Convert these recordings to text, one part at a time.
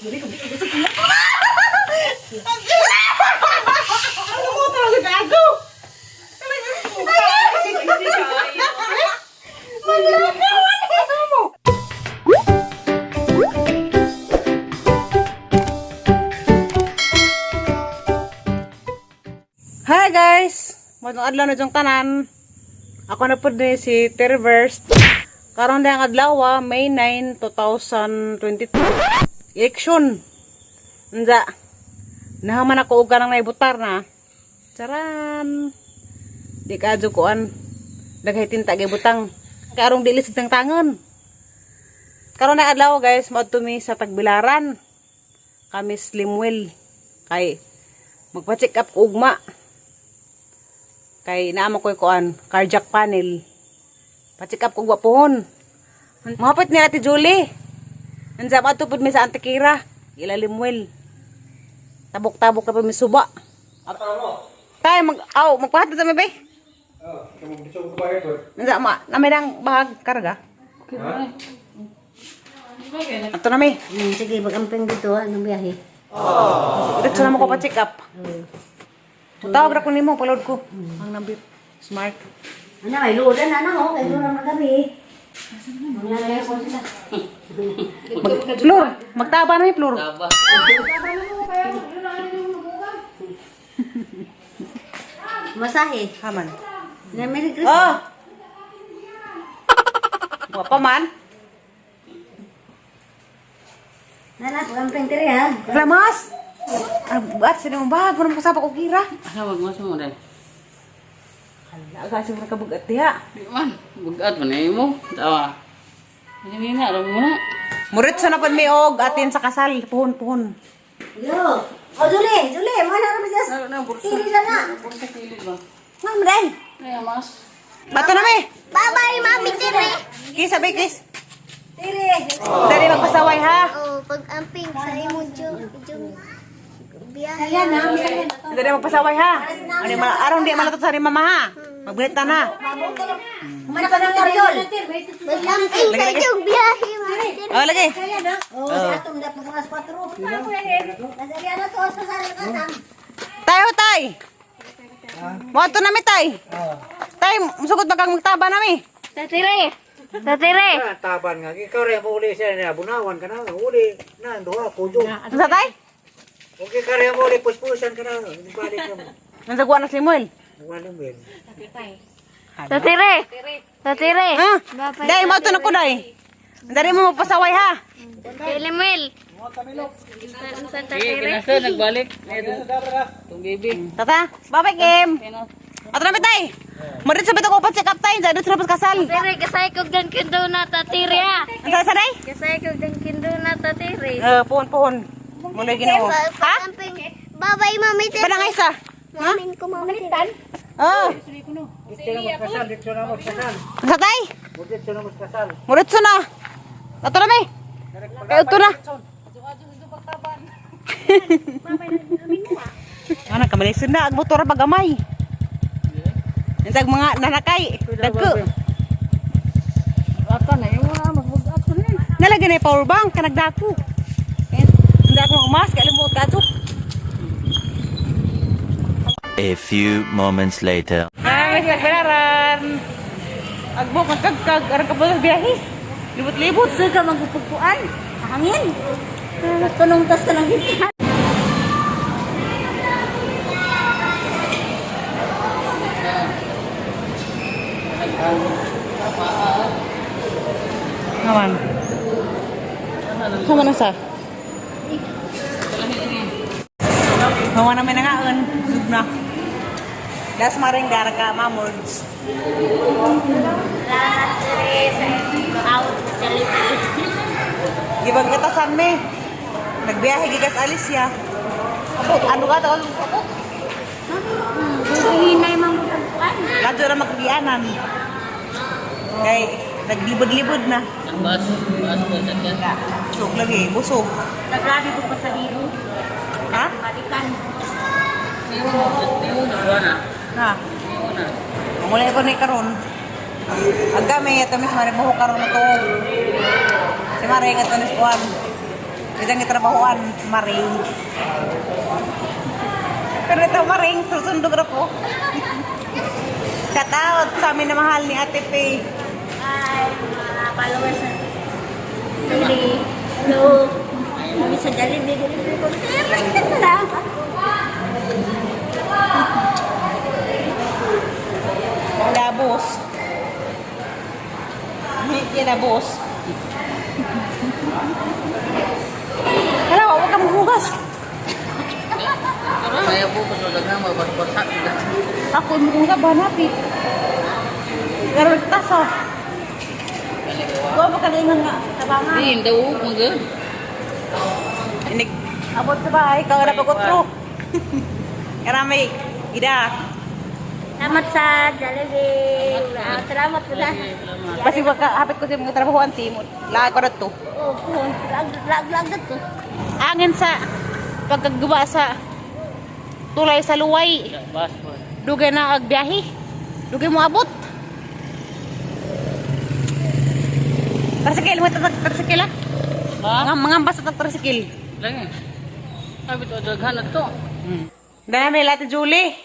Ano mo talaga gago? Hi guys! Matong adlaw na dyong tanan. Ako na po din si Terverst. Karon na ang adlaw, May 9, 2022. Election. Unsa? Nahaman ako og kanang naibutar na. Charan. Di ka adyo kuan. Daghay tinta gay butang. Karong dili sa tangan. Karon na adlaw guys, moadto mi sa Tagbilaran. Kami Slimwell. Kay magpa-check up ko ugma. Kay naamo ko'y kuan, cardiac panel. Pa-check up ko gwapohon. Mahapit ni Ate Julie. Nandiyan mo pud mi sa Antikira. Ilalimwell. Tabok-tabok na pa mi suba. Tay, mag, aw, magpahatid sa mi bay. Oh, kamu bisa ko bayad ko. Nandiyan ma, nami nang bahag karga. Ato na mi. Sige, mag-amping dito. Anong biyahe? Diretso na mo ko pa-check up. Tawag ra ko nimo, palod ko. Ang number. Smart. Ano, ay ludan na ho. Kay ludan na kami. Mga ko sila. Mag, Flor, magtaba na mi, Flor. Masahe. Haman. Na Merry Christmas. Oh! Wa pa man. Nana, mag-amping tiri ha. Lamas! Ang bugat sa imong bahag, murag kasaba ko kira. Asa wag mas mo dai. Hala, kasi mo nakabugat diha. Di man, bugat man eh mo. Tawa. Hindi na ra mo na. Murit sa napad mi og atin sa kasal, puhon-puhon. Yo. Oh, Julie, Julie, mga na kami sa Na bursa. Sili na na. Bursa kilid ba. Ma'am, day. Ay mas. Bato na mi. Bye-bye, Mami Tere. Kiss, sabi kiss. Tiri. Dali magpasaway ha. Oh, pag-amping sa imong yung biyahe. Ayan na, ayan. Dali magpasaway ha. Ano man arong di malatot sa ni mama ha. Magbinta na. Kumana ka ng karyol. Pag-amping sa inyong biyahe, Mami Tere. Oh, lagi. Ayan na. Oh, sa atong dapat mga 4. Nasarian na to, sa sari ka tam. Tayo, tay. Mo na mi, tay. Tay, musugot ba kang magtaba na mi? Tatire. Tatire. Ah, taban nga. Ikaw rin mo uli siya na bunawan ka na. Uli na duha kujo. Unsa tay? Okay ka rin mo uli puspusan ka na. Balik ka mo. Nansaguan na si Samuel. Wala mo yun. Tatire. Tatire. Ha? Day, mo na ko day. Dali mo magpasaway ha. Kilimil. Sa Eh, tatire. kinasa nagbalik. Tung baby. Tata, bye-bye, Kim. Ato na mi, tay. Murit sa bitaw ko pa check up tay, sa dito na pas kasal. Tatire, kasay kog dan kindo na tatire ha. Unsa sa day? Kasay kog dan kindo na tatire. Eh, puhon puhon. Mulay Ginoo. Ha? Bye-bye, Mami Tere. Panangay sa. Mamin ko, Mami Tere. Oh, Dito na magkasal, dito na magkasal. unsa tay? Dito na magkasal. Murit na. Ato na mi. Kay uto na. Ano kamalisun na ag motor pagamay. Unsag mga nanakay, dagko. Ata na imo na magbugat ko ni. Nalagay na yung power bank kanagdako. Hindi ako umas, kaya limot ka to. A few moments later. Ay, may nagbilaran. Agbo, magkagkag, arang kapulas biyahe. Libot-libot. Gusto ka magpupugpuan. Hangin. Tunong tas ka lang gitna. Haman. Haman na sa. Haman na may nangaon. Sug na. Das maring gara ka, mamords. Gibang katasan me. Nagbiyahe gikas Alicia. Ano ka taon? Hinay mamutagpuan. Ladyo na magbianan. Kay naglibod-libod na. Ang bus, bus ko sa tiyan. Busog lagi, busog. Nagrabe ko pa sa dito. Ha? Balikan. Niyo na na. Ha? Niyo na. Mangulay ko ni karon. Agka may ato mis mare buhok karon na to. Si mare nga to ni kuan. Kitang gitrabahoan, maring. Pero ito maring, susundog ra ko. Shout out sa amin na mahal ni Ate Faye. Hi, mga followers na Lily. Hello. Kami sa Jollibee. Jollibee ko. Salamat. Labos. Hindi na, boss. Hala, huwag ka maghugas. Kaya po, kasulad na, mabasbasa. Ako, maghugas ba napit? Pero nagtasa. Huwag mo kalingan nga. Tabangan. Hindi, hindi ko mag Inig, abot sa bahay, ikaw na pag-utro. Kaya may ida. Salamat sa Jollibee. Ah, salamat po na. Basi wag ka, hapit ko sa mga trabahoan, team. Laag ko na to. Oh, po. Lag, lag, lag to. Angin sa pagkagawa sa tulay sa luway. Bas, Dugay na agbiyahe. Dugay mo abot. Tricycle mo tatag tricycle ah. Ha? Mga mga basta tag tricycle. Lagi. Ay, bito, daghan na to. Dami may Ate Julie.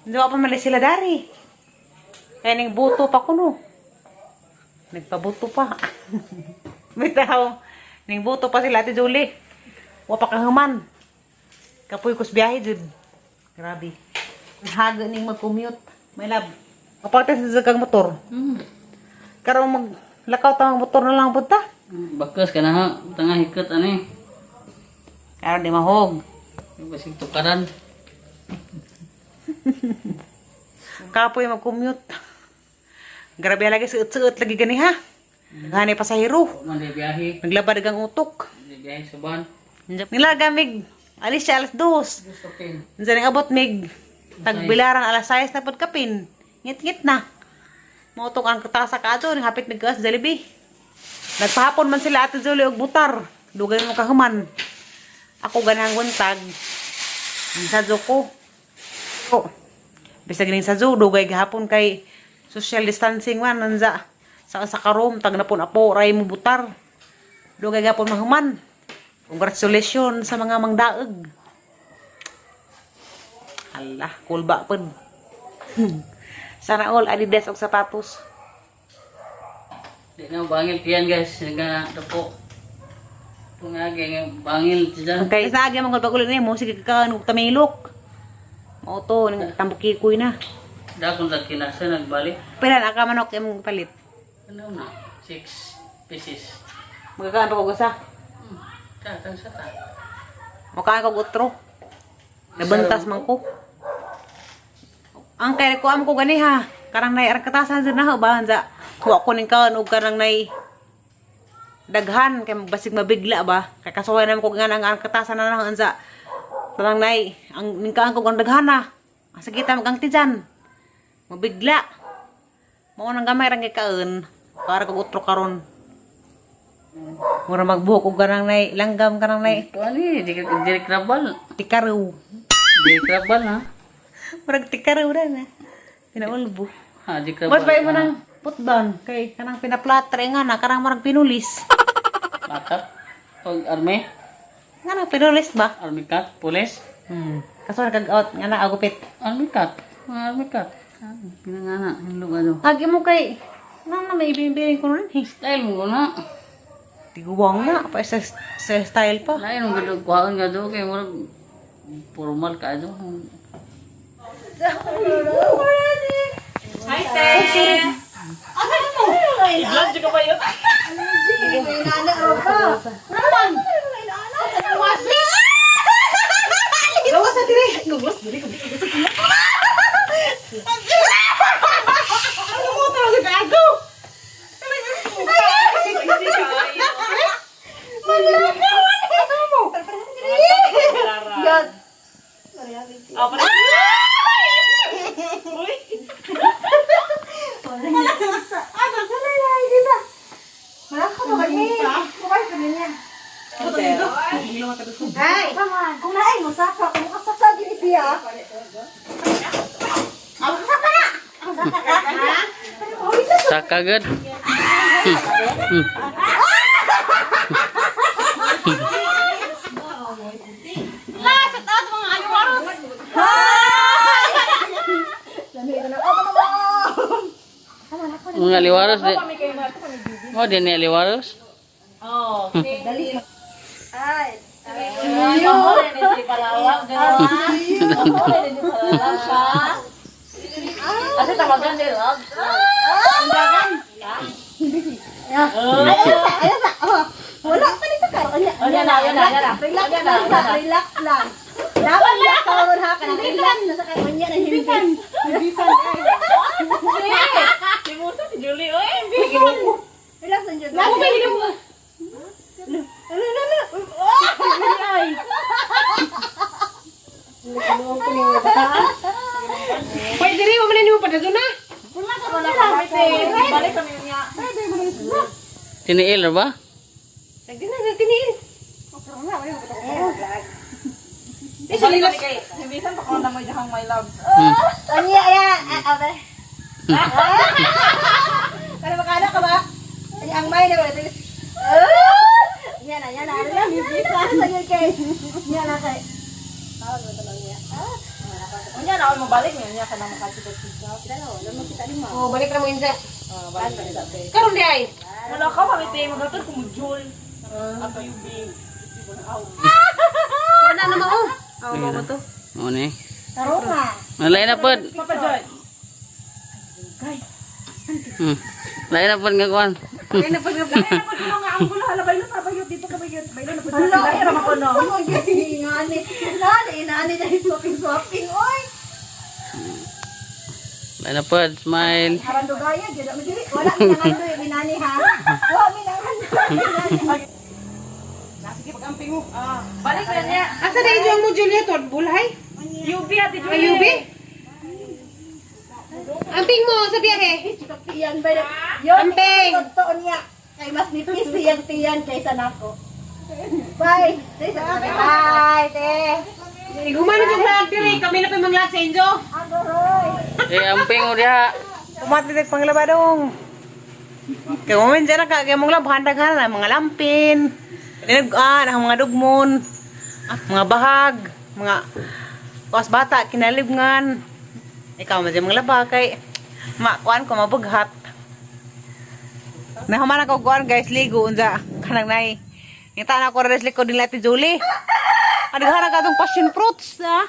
Hindi pa man sila dari. Kaya ning buto pa kuno. Nagpabuto pa. Bitaw. Ning buto pa sila Ate Julie. Wa pa kahuman. Kapoy kus biyahe jud. Grabe. Ang Hago ning mag-commute. My love. Kapag sa kang motor. Karon mag lakaw ta ang motor na lang punta. Bakas ka na ha. Tanga hikat ani. Karon di mahog. Basig tukaran. Kapoy mag-commute. Grabe lagi suot-suot lagi gani ha. Gani pasahero. Man di biyahe. Naglabad ang utok. Di biyahe suban. Nilaga mig alis siya 2:00. Gusto kin. Unsa ning abot mig tagbilarang 6:00 na pud kapin. Ngit-ngit na. Mautok ang katasa ka ato ning hapit mig gas Jollibee. Nagpahapon man sila Ate Julie og butar. Dugay mo kahuman. Ako ganang guntag. Sa ko. Oh. Bisag ning sa zoo, dugay gahapon kay social distancing man nanza sa karom tag napon apo ray mo butar. Dugay gahapon mahuman. Congratulations sa mga mangdaog. Allah, kulba pud. Sana all Adidas og sapatos. Di na bangil tiyan guys. Nga tapo. Tungagi nga bangil tiyan. Okay, sa agi mong pag-ulit nimo sige ka og tamilok. Mao to ning tambuki kuy na. Dakon sa kinasa nagbalik. Pila na ka manok imong palit? Ano na? 6 pieces. Magakaan pa kog usa. Ta, tang sa ta. Mukaan kog utro. Nabantas man ko. Ang kay ko am ko gani ha. Karang nay arang katasan sa naho ba hanza. Wa ko ning kaon og karang nay daghan kay basig mabigla ba. Kay kasuway naman ko nga ang arang katasan na naho anza. Karang nay ang ning kaan ko ang daghan na. Ang sakita magang tijan. Mabigla. Mao nang gamay rang gikaon. Para kog utro karon. Mura magbuhok og karang nay langgam karang nay Kuani, di di krabal. tikaraw. Di krabal ha. Murag tikaraw na na. Pinaulbo. Ha, di krabal. Mas pa mo nang putdan kay kanang pinaplatre nga na kanang murag pinulis. Matap. Og army, Nga nang pinulis ba? army cut, police. Kaso nagkag-out nga na agupit. Army cut. Mga army cut. Ah, pinangana, hinlog ano. Agi mo kay nang na may ibinbirin ko nun eh. Style mo na. Tiguwang na pa sa style pa. Lain mo gado kuhaon gado kay murag formal ka do. Hi, te. Gawas na dire. Gawas dire. Ano mo talaga gago? Ay! Kung naay mo, saka. Kung makasaka, gini siya. Saka gud. Mga liwaros di. Mo din ni liwaros. Ay. Ayaw sa, ayaw sa. Oh, wala pa nito karon. Ayan na, ayan na, ayan na. Relax lang sa, relax lang. Dapat na karon ha kana relax na sa kanya na himbisan. Relax lang jud. Lako ba mo? Ano ano ano? Pwede rin, wala nimo pa na. Tiniil ra ba? Nagdina na tiniil. Eh, sa lilas. Anya ya, abe. Para makana ka ba? Ani ang may na ba? Yan na, yan na. Himbisan sa yun kay. Yan na kay. Tawag mo tanong niya. Unya na ako mabalik niya, unya ka na makachika-chika. Oh, balik ra mo insa. Karon di ay. Wala ka mamite, magatod ko mujul. Ato yung bing. Wala na mao. Oh, mao to. Mo ni. Tarunga. Lain na pod. Papa Joy. Lain na pod nga kuan. Ay na pag Nga ang gulo hala baylo pa bayot dito ka bayot. Baylo na pud. Wala ra mako no. Inani. Inani, inani dahil swapping swapping. Oy. Lain na pod, smile. Aran dugaya gyud mo dili. Wala mi nangandoy inani ha. Wala mi nangandoy. Sige pag-amping mo. Balik na niya. Asa na ijo mo Julia to bulhay? UB ate Julie. Ay, UB? Amping mo sa biyahe. Tiyan ba? Yon, Amping! Totoo niya. Kay mas nipis siyang tiyan kaysa nako. Bye. Bye, te. Gumano yung vlog diri, kami na pa yung mga sa inyo. Agoroy. Eh amping mo diha. Umati tag panglabadong. Kay mo man dyan ka, kay mong labhan daghan na mga lampin. Dinugan, ang mga dugmon, mga bahag, mga kuas bata kinalibngan. Ikaw man dyan mga laba kay makuan ko mabughat. Nahuman ako kuan guys, ligo unsa kanang nay. Ngita na ako res likod nila Ate Julie. Adghana ka tong passion fruits ah.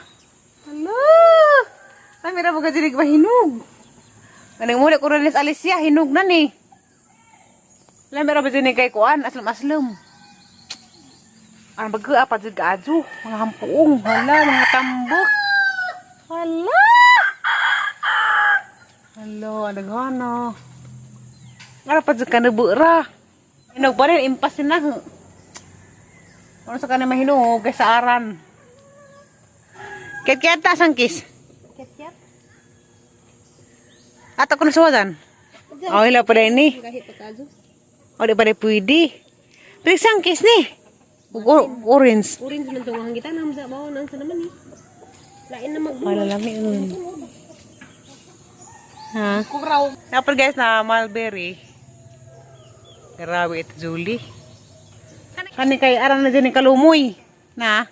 Hala. Ay, mira mo ka diri ba hinog. Kanang muna ko rin Alicia, hinog na ni. Alam, meron ba din kay kuan? Aslom aslom. Ang bago apa jud kaadyo, mga hampuong, hala, mga tambok. Hala. Hala, ang daghana. Ara pa jud ka nabura. Hinog pa rin, impas na. Ano sa kanang mahinog kay sa aran. Ket-ket ta sangkis. Ketchup. Ato ko na suwadan. Oh, ila pa rin ni. O, di pa rin pwede. Pero sangkis ni. Orange. Orange man tong hanggitan hamza ba nang sa naman eh. Lain na mag Wala lami nun. Ha? Dapat guys na mulberry. Grabe ito, Julie. Kani kay aran na dyan yung kalumoy. Na?